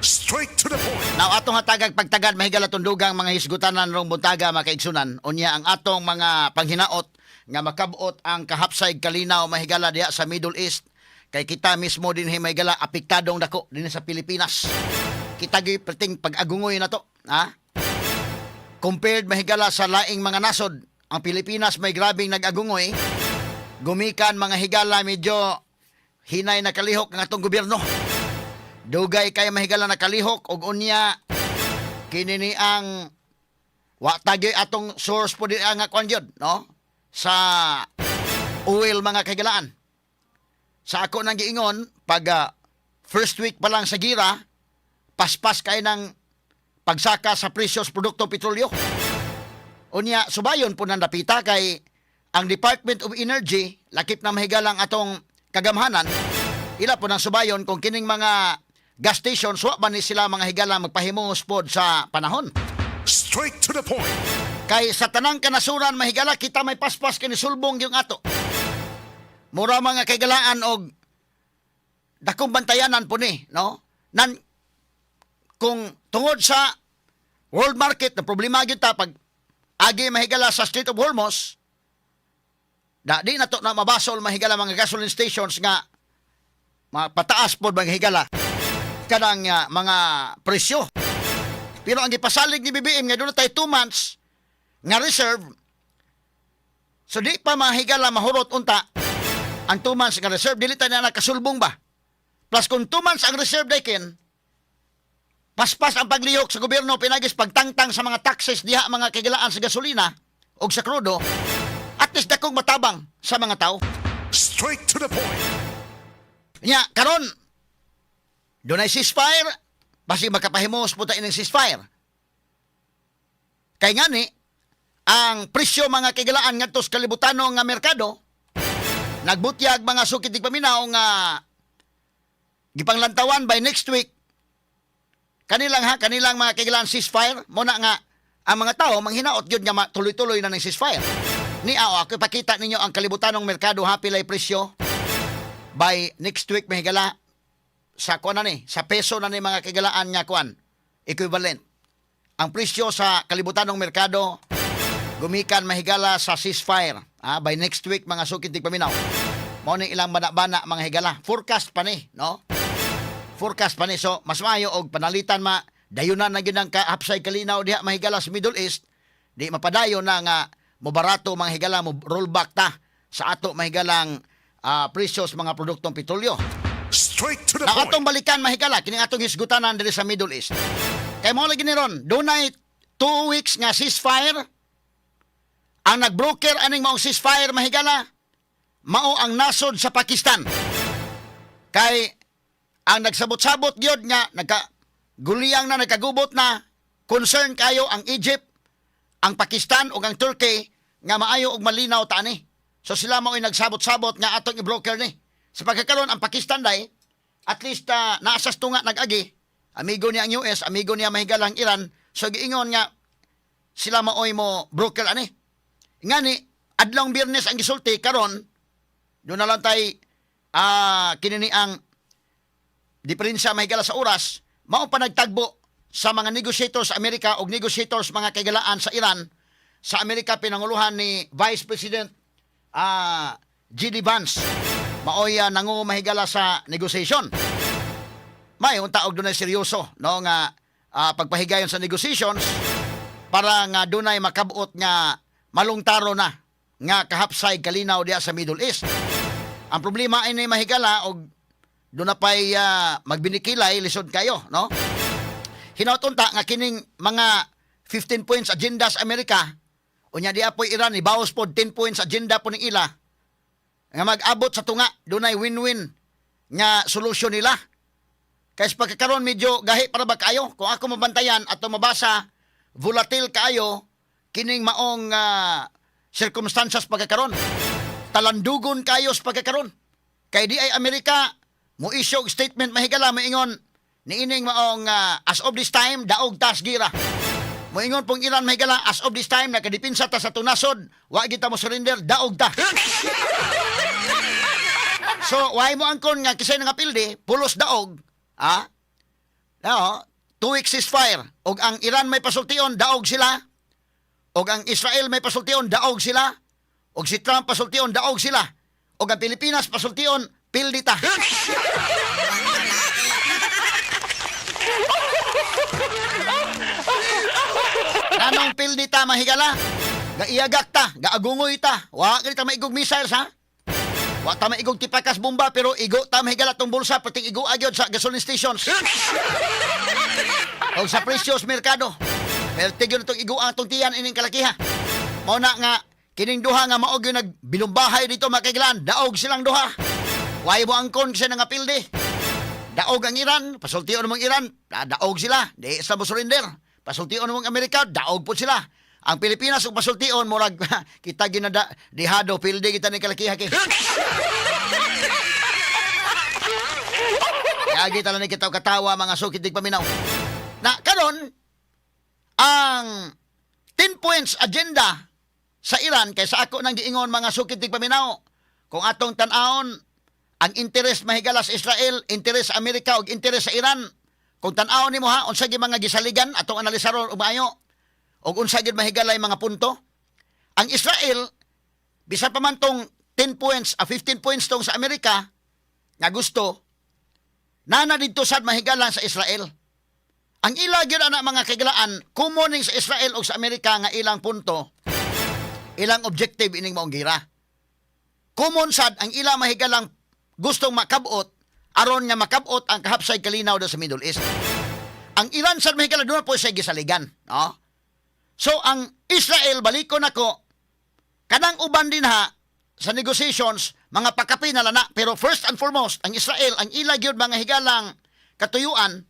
Straight to the point. Now atong hatagag pagtagad, mahigala, tundugang mga hisgutanan rong buntaga, mga kaigsunan. Unya ang atong mga panghinaot nga makabot ang kahapsay kalinaw, mahigala, diha sa Middle East kay kita mismo dinhi, mahigala, apektadong dako dinhi sa Pilipinas. Kita gyud perting pag-agungoy na to, ha? Compared, mahigala, sa laing mga nasod, ang Pilipinas may grabing nag-agungoy. Gumikan, mga higala, medyo hinay na kalihok ang atong gobyerno. Dugay kay, mahigala, nakalihok og unya kini ni ang wa tagyoy atong source po di ang kuan gyud, no, sa oil, mga kahigalaan. Sa ako nang giingon pag first week pa lang sa gira, paspas kay ng pagsaka sa presyo sa produkto petrolyo. Unya subayon po ng dapita kay ang Department of Energy, lakip na, mahigalang, atong kagamhanan, ila po ng subayon kung kining mga gas station wa ba ni sila, mga higala, magpahimungos pod sa panahon. Straight to the point. Kay sa tanang kanasuran, mahigala, kita may paspas kini sulbong yung ato. Mura, mga kaigalaan, og dakong bantayanan po ni, no? Nan kung tungod sa world market na problema gyud ta pag agi, mahigala, sa Strait of Hormuz, da di na to na mabasol, mahigala, mga gasoline stations nga mapataas pod, mga higala, kanang mga presyo. Pero ang gipasalig ni BBM nga doon na tayo 2 months nga reserve. So di pa, mahigala, mahurot unta ang 2 months nga reserve, dili ta na nakasulbong ba. Plus kung 2 months ang reserve dayken, paspas ang paglihok sa gobyerno pinagis pagtangtang sa mga taxes diha, mga kagilaan, sa gasolina o sa krudo, at least dakong matabang sa mga tao. Straight to the point. Nya karon dunay ceasefire, basi makapahimos po ta ining ceasefire. Kay ngani, ang presyo, mga kagilaan, ngadto sa kalibutano nga merkado, nagbutyag, mga sukit paminaw, nga gipanglantawan by next week kanilang ha kanilang, mga kagilaan, ceasefire mo na nga ang mga tao manghinaot gyud nga tuloy-tuloy na ning ceasefire. Ni aw ako ipakita ninyo ang kalibutanong merkado ha pilay presyo by next week, mahigala, sa kuan na ni, sa peso na ni, mga kagilaan, nga kuan equivalent ang presyo sa kalibutanong merkado gumikan, mahigala, sa ceasefire by next week, mga sukit paminaw. Mao ni ilang bana-bana, mga higala, forecast pa ni, no? Forecast pa ni. So mas maayo og panalitan ma dayunan na gyud ang kahapsay kalinaw diha, mahigala, sa Middle East, di mapadayon na nga mobarato, mga higala, mo rollback ta sa ato, mahigalang, presyo sa mga produktong petrolyo. Straight to the Na point. atong balikan, mahigala, kining atong hisgutanan diri sa Middle East. Kay mao lagi ni ron, dunay 2 weeks nga ceasefire. Ang nagbroker aning maong ceasefire, mahigala, mao ang nasod sa Pakistan. Kay ang nagsabot-sabot gyud nga nagka guliyang na nagkagubot na, concern kayo ang Egypt, ang Pakistan ug ang Turkey nga maayo og malinaw ta ani. So sila mao'y nagsabot-sabot nga atong i-broker ni. Sa pagkakaroon ang Pakistan day at least naa sa tunga nag-agi. Amigo niya ang US, amigo niya, mahigala, ang Iran. So giingon nga sila maoy mo broker ani. Ngani adlong Biyernes ang gisulti, karon doon na lang tay kini ni ang diferensya, mahigala, sa oras, mao pa nagtagbo sa mga negotiators sa Amerika og negotiators, mga kaigalaan, sa Iran. Sa Amerika pinanguluhan ni Vice President J.D. Vance, maoy nangu, mahigala, sa negotiation. May unta og dunay seryoso, no, nga pagpahigayon sa negotiations para nga dunay makabot nga malungtaro na nga kahapsay kalinaw diha sa Middle East. Ang problema ay ni, mahigala, og doon na pa'y magbinikilay, lisod kayo, no? Hinaut unta nga kining mga 15 points agenda sa Amerika, unya di apoy Iran, ibawas po 10 points agenda po ning ila, nga mag-abot sa tunga, dunay win-win nga solusyon nila. Kaya sa pagkakaroon medyo gahi para ba kayo? Kung ako mabantayan at mabasa, volatile kaayo kining maong circumstances pagkakaroon. Talandugon kayo sa pagkakaroon. Kay di ay Amerika mo issue og statement, mahigala, moingon niining maong as of this time daog tas gira. Moingon pong Iran, mahigala, as of this time nakadipinsa ta sa tunasod, wa kita mo surrender, daog ta. So, why mo angkon nga kisay nga pildi, pulos daog, ha? No, 2 weeks ceasefire. Og ang Iran may pasultion, daog sila. Og ang Israel may pasultion, daog sila. Og si Trump pasultion, daog sila. Og ang Pilipinas pasultion, pildi ta. Anong pildi ta, mahigala? Gaiyagak ta, gaagungoy ta. Wa ta maigog missiles, ha? Wa ta maigog tipakas bomba, pero igo ta, mahigala, tong bulsa, pati igo agyod sa gasoline stations o sa presyos merkado. Pero tigyon itong igo ang itong tiyan ining kalakiha. Mao na nga, kining duha nga mao gyud nagbilumbahay dito, makiglan, daog silang duha. Way mo angkon kasi nga pildi. Daog ang Iran, pasultion mong Iran, daog sila, di sila mo surrender. Pasultion mong Amerika, daog po sila. Ang Pilipinas ug pasultion, murag kita ginada dihado, pildi kita ni kalakiha kay. Kaya kita lang ni kita katawa, mga sukit dig paminaw. Na karon ang 10 points agenda sa Iran, kay sa ako nang giingon, mga sukit dig paminaw, kung atong tan-awon ang interes, mahigala, sa Israel, interes sa Amerika ug interes sa Iran. Kung tan-awon nimo ha, unsa gyud mga gisaligan, atong analisaron og maayo ug unsa gyud, mahigala, mga punto. Ang Israel, bisan pa man tong 10 points a 15 points tong sa Amerika nga gusto nana didto sad, mahigala, sa Israel. Ang ila gyud ana, mga kaiglaan, common ning sa Israel ug sa Amerika nga ilang punto, ilang objective ining maong gira. Common sad ang ila, mahigalang gustong makabot aron nga makabot ang kahapsay kalinaw do sa Middle East. Ang Iran sad, mahigala, doon po sa gisaligan, no? So ang Israel, balikon nako, kanang uban din ha sa negotiations, mga pakapi na lana, pero first and foremost ang Israel, ang ila gyud, mga higalang katuyuan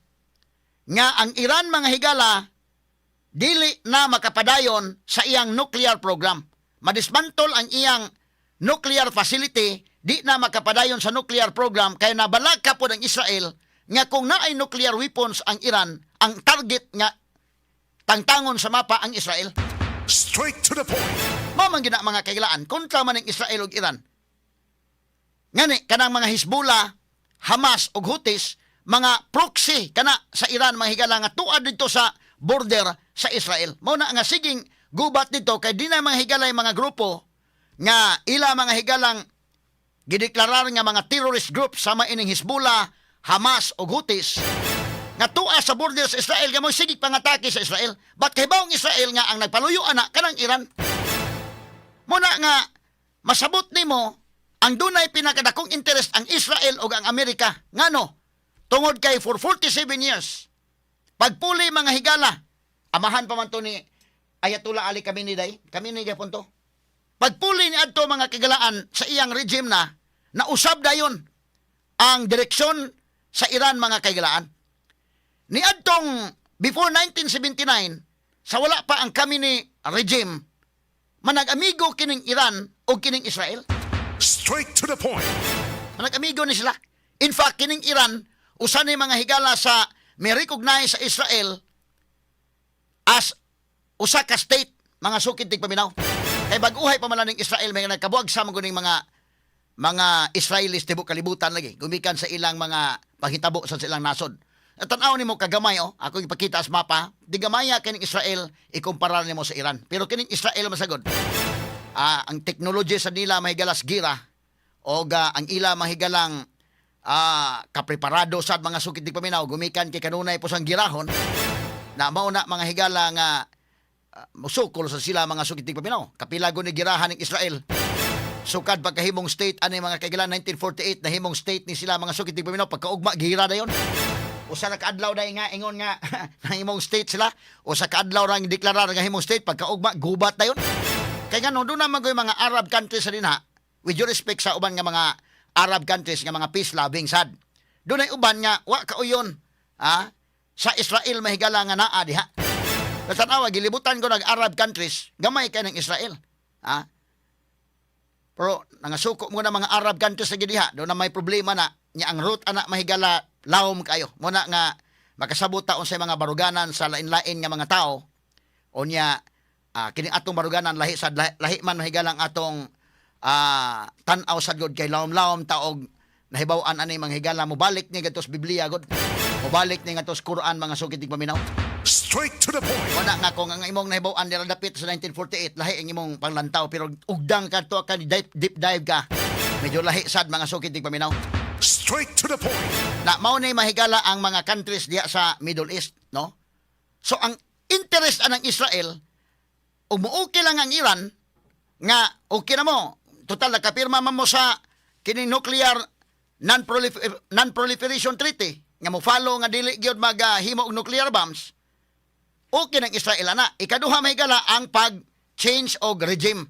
nga ang Iran, mga higala, dili na makapadayon sa iyang nuclear program. Madismantle ang iyang nuclear facility, di na makapadayon sa nuclear program kay nabalaka pod ang Israel nga kung naay nuclear weapons ang Iran, ang target nga tangtangon sa mapa ang Israel. Straight to the point. Mao man gina, mga kailaan, kontra man ang Israel ug Iran. Ngani kanang mga Hezbollah, Hamas ug Houthis, mga proxy kana sa Iran, mga higala, nga tuad dito sa border sa Israel. Mao na nga siging gubat dito kay di na, mga higalay, mga grupo nga ila, mga higalang gideklarar nga mga terrorist group sama ining Hezbollah, Hamas ug Houthis nga tua sa border sa Israel nga mo sige pangatake sa Israel. But kay ang Israel nga ang nagpaluyo ana kanang Iran. Muna nga masabot nimo ang dunay pinakadakong interest ang Israel ug ang Amerika. Ngano? Tungod kay for 47 years, pagpuli, mga higala, amahan pa man to ni Ayatollah Ali Khamenei day, Khamenei gyapon to. Pagpuli ni adto, mga kagalaan, sa iyang regime na, nausab dayon ang direksyon sa Iran, mga kaigalaan. Ni adtong before 1979, sa wala pa ang Khamenei regime, manag-amigo kining Iran o kining Israel. Straight to the point. Manag-amigo ni sila. In fact, kining Iran, usa ni mga higala sa may recognize sa Israel as usa ka state, mga sukid tigpaminaw. Kay bag-uhay pa man lang ning Israel, may nagkabuag sa mga mga Israelis tibok kalibutan lagi gumikan sa ilang mga panghitabo sa silang nasod. At tan-aw nimo kagamay oh, ako ipakita sa mapa, di gamaya kining Israel ikumpara nimo sa Iran. Pero kining Israel masagod. Ang technology sa nila, mahigalas gira o ang ila mahigalang kapreparado sa mga sukid di paminaw gumikan kay kanunay po sang girahon na mao na, mga higala, nga musukol sa sila, mga sukid di paminaw. Kapila ni girahan ng Israel sukad pagkahimong state ani, mga kaigilan, 1948 nahimong state ni sila, mga sukid di paminaw. Pagkaugma gira dayon, usa ra kaadlaw dai nga ingon nga nahimong state sila, usa ka adlaw ra ang deklarar nga himong state, pagkaugma gubat dayon. Kay ngano, doon naman ko'y mga Arab countries sa dinha, with due respect sa uban nga mga Arab countries nga mga peace loving sad, doon ay uban nga wa kauyon sa Israel, mahigala, nga naa diha. Tanawa, gilibutan ko ng Arab countries, gamay kay ng Israel. Ha? Pero nangasuko mo na mga Arab countries sa diha, doon na may problema na nya ang root ana, mahigala, lawom kayo. Muna nga makasabot ta unsay mga baruganan sa lain-lain nga mga tao. Unya kining atong baruganan lahi sa lahi, lahi man, mahigalang atong tan-aw sad gud kay lawom-lawom taog nahibaw-an ani, mga higala, mo balik ni gadto sa Biblia gud. Mobalik ni nga to sa Quran, mga sukit paminaw. Straight to the point. Wala nga kung ang imong nahibaw-an nila dapit sa 1948, lahi ang imong panglantaw, pero ugdang ka to ka deep, deep dive ka. Medyo lahi sad, mga sukit paminaw. Straight to the point. Na mao ni mahigala ang mga countries diya sa Middle East, no? So ang interest anang Israel ug mo-okay lang ang Iran nga okay na mo. Total, nakapirma man mo sa kini nuclear non-proliferation treaty nga mo follow nga dili gyud maghimo og nuclear bombs. Okay ng Israel ana. Ikaduha, mahigala, ang pag change og regime.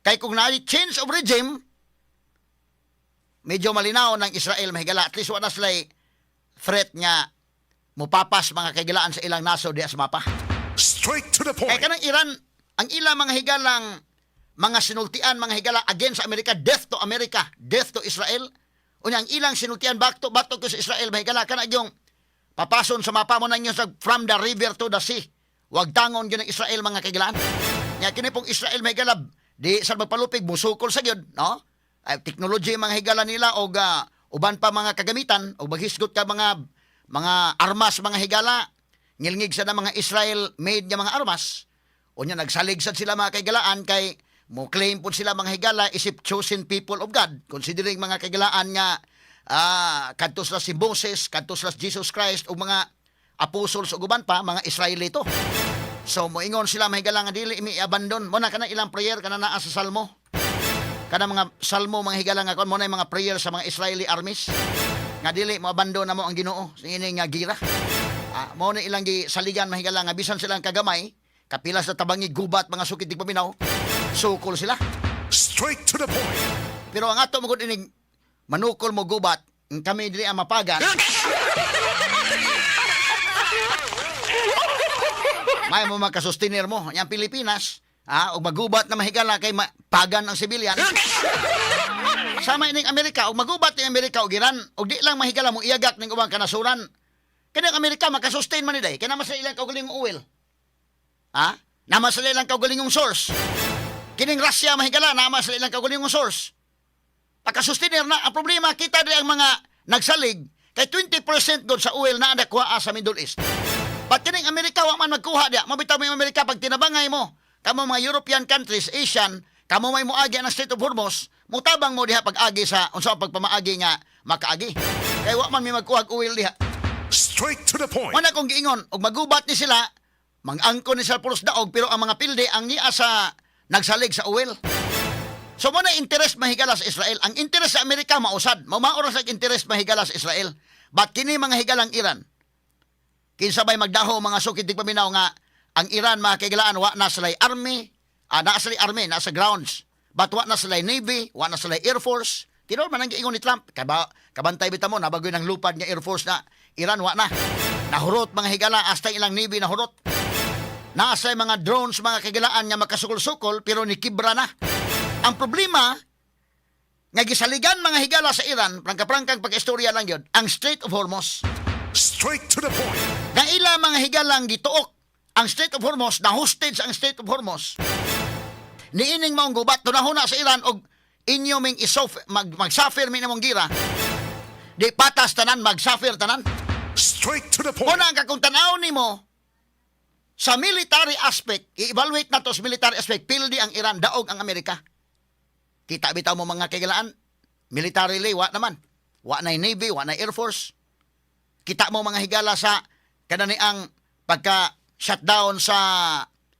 Kay kung na change of regime, medyo malinaw ng Israel, mahigala. At least wala sila threat nga mupapas, mga kaigilaan, sa ilang nasod diya sa mapa. Straight to the Kay point. kanang Iran, ang ilang mga higalang mga sinultian, mga higala against America, death to America, death to Israel. Unya ang ilang sinultian back to bato ko sa Israel, mahigala, kana yung papason sa mapa mo ninyo sa from the river to the sea. Wag tangon gyud ang Israel, mga kaigilaan. Nya kini pong Israel, mahigala, di sa magpalupig musukol sa gyud, no? Ay, technology mga higala nila og uban pa mga kagamitan og maghisgot ka mga armas, mga higala, ngilngig sa na mga Israel made nga mga armas. Unya nagsalig sad sila, mga kaigalaan, kay mo claim pud sila, mga higala, isip chosen people of God, considering, mga kaigalaan, nga kadto sila si Moses, kadto sila si Jesus Christ ug mga apostles ug uban pa mga Israelito. So moingon sila, mahigala, nga dili mi abandon mo na kana ilang prayer kana naa sa Salmo, kana mga salmo, mga higala, nga kon mo na yung mga prayer sa mga Israeli armies nga dili mo abandon na mo ang Ginoo sa ini nga gira. Mo na ilang saligan, mahigala, nga bisan silang kagamay, kapila sa tabangi gubat, mga sukit di paminaw, sukol sila. Straight to the point. Pero ang ato mo inig manukol mo gubat, ang kami dili ang mapagan. May mo makasustenir mo. Yang Pilipinas, og magubat na, mahigala, kay pagan ang civilian. Sama ining Amerika, og magubat ning Amerika og Iran, og di lang, mahigala, mo iyagak ning ubang kanasuran. Kani ang Amerika makasustain man ni day, kay naman sa ilang kaugalingong oil. Ha? Naman sa ilang kaugalingong source. Kining Russia, mahigala, naman sa ilang kaugalingong source. Pagkasustenir na, ang problema, kita di ang mga nagsalig, kay 20% god sa oil na nakuha sa Middle East. Pag kining Amerika, wa man magkuha diya. Mabitaw mo yung Amerika, pag tinabangay mo, kamo mga European countries, Asian, kamo may muagi ang Strait of Hormuz, mutabang mo diha pag-agi sa unsa ang pagpamaagi nga makaagi. Kay wa man may magkuha og oil diha. Straight to the point. Wala kong giingon, og magubat ni sila, mang-angko ni sila pulos daog, pero ang mga pildi ang niya sa nagsalig sa oil. So mo na interest, mahigala, sa Israel. Ang interest sa Amerika mausad. Mao ra sa interest, mahigala, sa Israel. But kini mga higalang Iran, kinsa bay magdaho, mga sukit di paminaw, nga ang Iran, mga kahigalaan, wa na sila'y army, naa sila'y army, nasa grounds. But wa na sila'y navy, wa na sila'y air force. Tinuod man ang giingon ni Trump. Kabantay bita mo, nabagoy ng lupad nga air force na Iran, wa na. Nahurot, mga higala, hasta ilang navy nahurot. Nasa mga drones, mga kagilaan, nga makasukol-sukol, pero nikibra na. Ang problema, nga gisaligan, mga higala, sa Iran, prangka-prangkang pag-istorya lang yun, ang Strait of Hormuz. Straight to the point. Nga ila mga higalang gituok ang Strait of Hormuz, na hostage ang Strait of Hormuz. Niining maong gubat, tunahuna sa Iran og inyo ming isof, mag-suffer mi namong gira. Di patas tanan, mag-suffer tanan. Straight to the point. Una ang kakung tanaw nimo sa military aspect, i-evaluate na to sa military aspect, pildi ang Iran, daog ang Amerika. Kita bitaw mo, mga kaigalaan, militarily, wa naman. Wa na Navy, wa na Air Force. Kita mo, mga higala, sa kanani ang pagka shutdown sa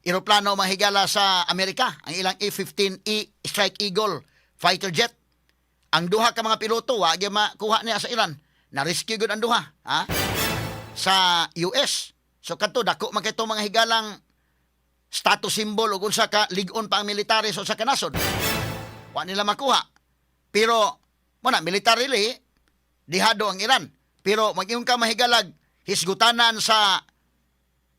eroplano, mga higala, sa Amerika, ang ilang F-15E Strike Eagle fighter jet. Ang duha ka mga piloto, wa gyud makuha niya sa Iran. Na-rescue gyud ang duha, ha? Sa US. So kadto dako man kay mga higalang status symbol ug unsa ka lig-on pa ang military sa usa ka nasod. Wa nila makuha. Pero mo na militarily dihado ang Iran. Pero mag-ingon ka, mahigalag, hisgutanan sa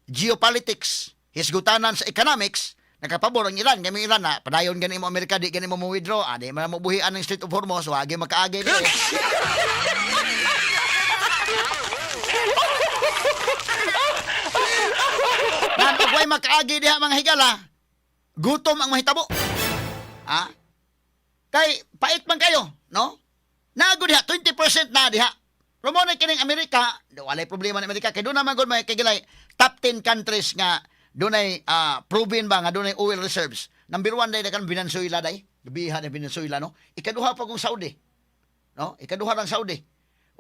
geopolitics, hisgutanan sa economics, nakapabor ang Iran. Kami Iran na, padayon gani mo Amerika, di gani mo mo withdraw, di man mo buhian ang Strait of Hormuz, wagi makaagi ni. Nan og way makaagi diha, mga higala, gutom ang mahitabo. Ha? Kay pait man kayo, no? Nago diha 20% na diha. Pero mo na kining Amerika, walay problema ng Amerika kay doon naman gud may kagilay top 10 countries nga dunay proven ba nga dunay oil reserves. Number 1 day kan Venezuela day. Gabihan ni Venezuela, no. Ikaduha pa kung Saudi. No? Ikaduha lang Saudi.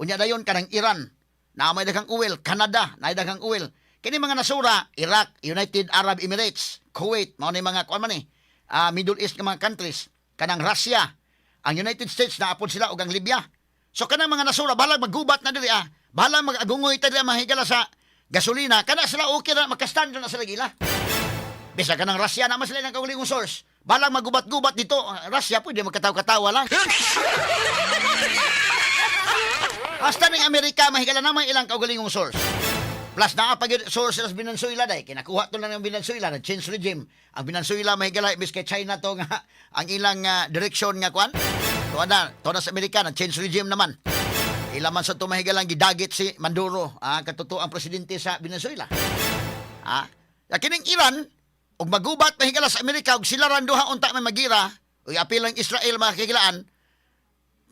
Unya dayon kanang Iran. Na may daghang oil, Canada, na daghang oil. Kini mga nasura, Iraq, United Arab Emirates, Kuwait, mao ni mga kuan man ni, Middle East nga mga countries, kanang Russia, ang United States na apod sila ug ang Libya. So kanang mga nasura balag maggubat na diri ah. Balag mag-agungoy ta diri mahigala sa gasolina, kana sila okay ra makastand na sila gila. Bisa kanang Russia naman sila ng kaugalingong source. Balag magubat-gubat dito, Russia pwede magkatawa-katawa lang. Hasta ning Amerika mahigala naman ilang kaugalingong source. Plus naa pa gyud source sa Venezuela day. Kinakuha to lang ng Venezuela, na change regime. Ang Venezuela mahigala imbis kay China to nga ang ilang direksyon nga kuan. Tuwa na sa Amerika na change regime naman. Ila man sa to mahigalang gidagit si Maduro, katotoang presidente sa Venezuela. Ya kining Iran ug magubat mahigala sa Amerika ug sila ran duha unta may magira, ug apil ang Israel mga kahigalaan,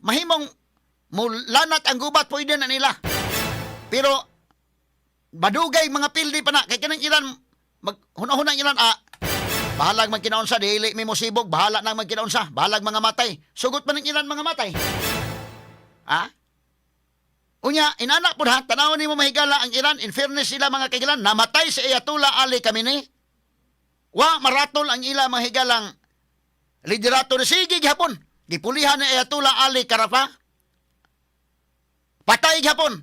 mahimong mulanat ang gubat pwede na nila. Pero madugay mga pildi pa na kay kanang Iran mag hunahuna ang Iran, bahalag magkinaunsa, dili may mosibog, bahala nang magkinaunsa, bahalag mga matay. Sugot man ng Iran mga matay. Unya, inana po ha, tanawon nimo mahigala ang Iran, in fairness sila mga kahigalan, namatay si Ayatollah Ali Khamenei. Wa maratol ang ila mga higalang liderato ni sige gihapon. Gipulihan ni Ayatollah Ali Karafa. Patay gihapon.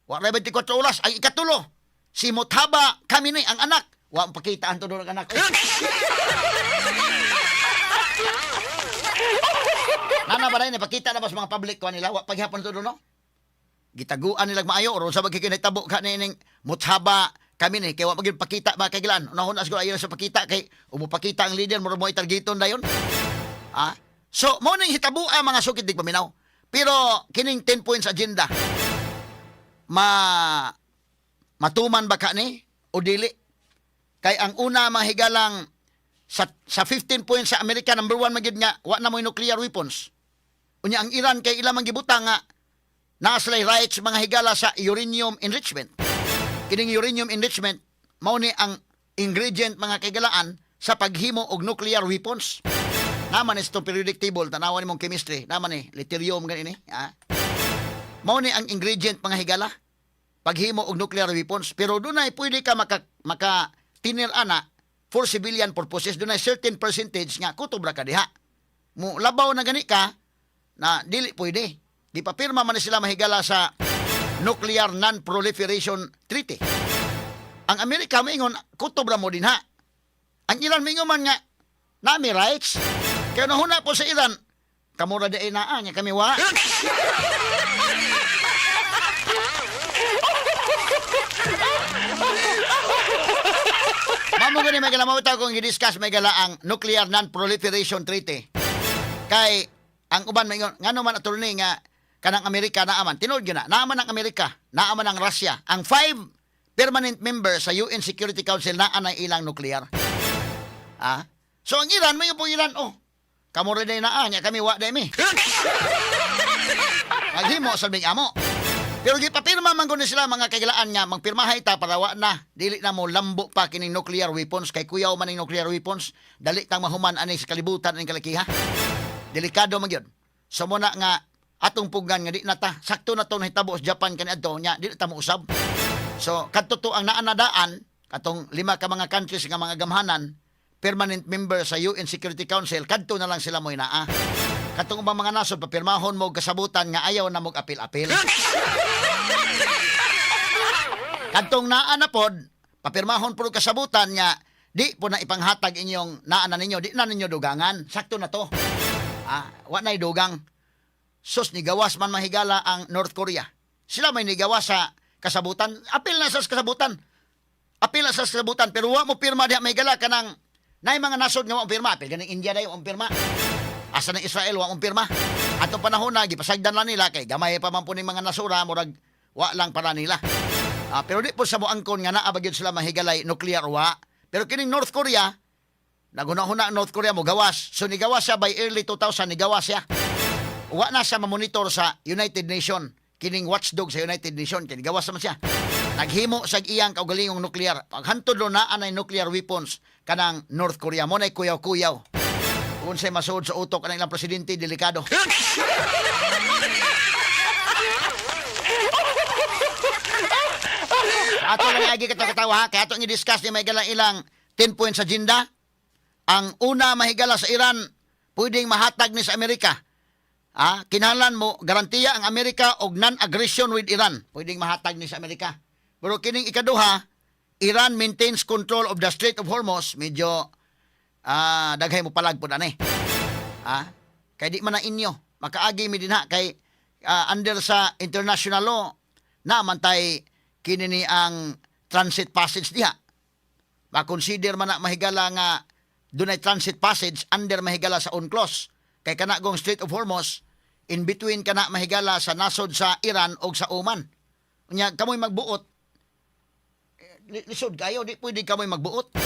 Wa ra 24 oras ang ikatulo. Si Mojtaba Khamenei ang anak. Wa pakita ang tudor ang anak. Nana ba rin, napakita na ba sa mga public ko nila? Wa paghapon to no? Gitaguan nila maayo or sa magkikinitabo ka nining Mojtaba Khamenei kay wa magyud pakita mga kagilan. Unahon na siguro ayaw sa pakita kay umupakita ang leader mura mo itargeton dayon. So mo ning hitabua mga sukid dig paminaw. Pero kining 10 points agenda ma matuman ba ka ni o dili? Kay ang una mga higalang sa 15 points sa Amerika, number 1 magyud nga wa na mo'y nuclear weapons. Unya ang Iran kay ila man gibutang nga naa sila'y rights mga higala sa uranium enrichment. Kining uranium enrichment mao ni ang ingredient mga kahigalaan sa paghimo og nuclear weapons. Naman is itong periodic table, tanawan nimong chemistry, naman ni lithium gani ni. Mao ni ang ingredient mga higala paghimo og nuclear weapons, pero dunay pwede ka maka tinir ana for civilian purposes, dunay certain percentage nga kutob ra ka diha. Mo labaw na gani ka na dili pwede. Di pa pirma man ni sila mahigala sa Nuclear Non-Proliferation Treaty. Ang Amerika moingon kutob ra mo dinha. Ang Iran moingon man nga nami rights. Kaya nahuna po sa Iran, kamura di naa nya kami wa. Mamo gani may gala mao kung gi-discuss may gala ang Nuclear Non-Proliferation Treaty. Kay ang uban maingon ngano man attorney nga kanang Amerika naaman tinuod gyud na naaman ang Amerika, naaman ang Russia, ang 5 permanent members sa UN Security Council naa na ilang nuclear. So ang Iran may po Iran oh. Kamo ra day naa nya kami wa day mi. Maghimo sa bing amo. Pero gipapirma man gud ni sila mga kagilaan nga magpirmahay ta para wa na dili na mo lambo pa kining nuclear weapons kay kuyaw man ning nuclear weapons, dali tang mahuman ani sa kalibutan aning kalakiha. Delikado man gyud. So mo na nga atong pugnan nga di na ta sakto na to nahitabo sa Japan kaniadto nya dili ta mousab. So kadto to ang naanadaan katong 5 ka mga countries nga mga gamhanan permanent member sa UN Security Council kadto na lang sila mo'y naa. Katong ubang mga nasod papirmahon mo kasabutan nga ayaw na mo apil-apil. Kadtong naa na pod, papirmahon pod kasabutan nga di po na ipanghatag inyong naa na ninyo, di na ninyo dugangan. Sakto na to. Wa na'y dugang. Sus, nigawas man mahigala ang North Korea. Sila may nigawas sa kasabutan. Apil na sa kasabutan. Apil na sa kasabutan. Pero wa mo pirma diha mahigala kanang naay mga nasod nga wa mo pirma. Apil ganing India dayo wa mo pirma. Asa ng Israel wa mo pirma. Atong panahon na gipasagdan lang nila kay gamay pa man po ning mga nasura murag wa lang para nila. Pero di po sa moangkon nga naa ba gyud sila mahigalay nuclear wa. Pero kining North Korea, naghuna-huna ang North Korea mo gawas. So nigawas siya by early 2000, nigawas siya. Wa na siya mamonitor sa United Nation. Kining watchdog sa United Nations kay gawas naman siya. Naghimo sa iyang kaugalingong nuklear. Paghantod lo naa nay nuclear weapons kanang North Korea, mo nay kuyaw-kuyaw. Unsay masuod sa utok kanang ilang presidente, delikado. Ato lang agi katawa ha, kaya ato ang i-discuss ni may ilang 10 points agenda. Ang una, mahigala, sa Iran, pwedeng mahatag ni sa Amerika. Ah, kinahanglan mo garantiya ang Amerika og non-aggression with Iran. Pwedeng mahatag ni sa Amerika. Pero kining ikaduha, Iran maintains control of the Strait of Hormuz, medyo daghay mo palag pud ani. Ah, kay di man na inyo makaagi mi dinha kay under sa international law na man tay kini ni ang transit passage diha. Ma-consider man na, mahigala, nga dunay transit passage under, mahigala, sa UNCLOS. Kay kana gong Strait of Hormuz, in between kana, mahigala, sa nasod sa Iran og sa Oman. Unya kamoy magbuot, lisod kayo, di pwede kamoy magbuot.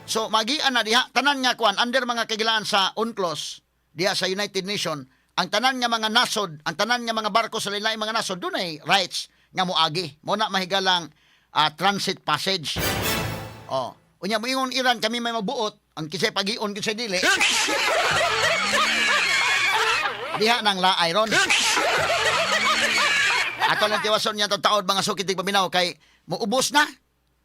So magian na diha tanan nga kuan under mga kagilaan sa UNCLOS diha sa United Nation, ang tanan nga mga nasod, ang tanan nga mga barko sa lain mga nasod dunay rights nga moagi. Mo na mahigalang transit passage. Oh. Unya moingon Iran, kami may mabuot, ang kisay pagion, kisay dili. Diha nang laay ron. Ato lang tiwason niya taod, mga suki tigpaminaw, kay muubos na.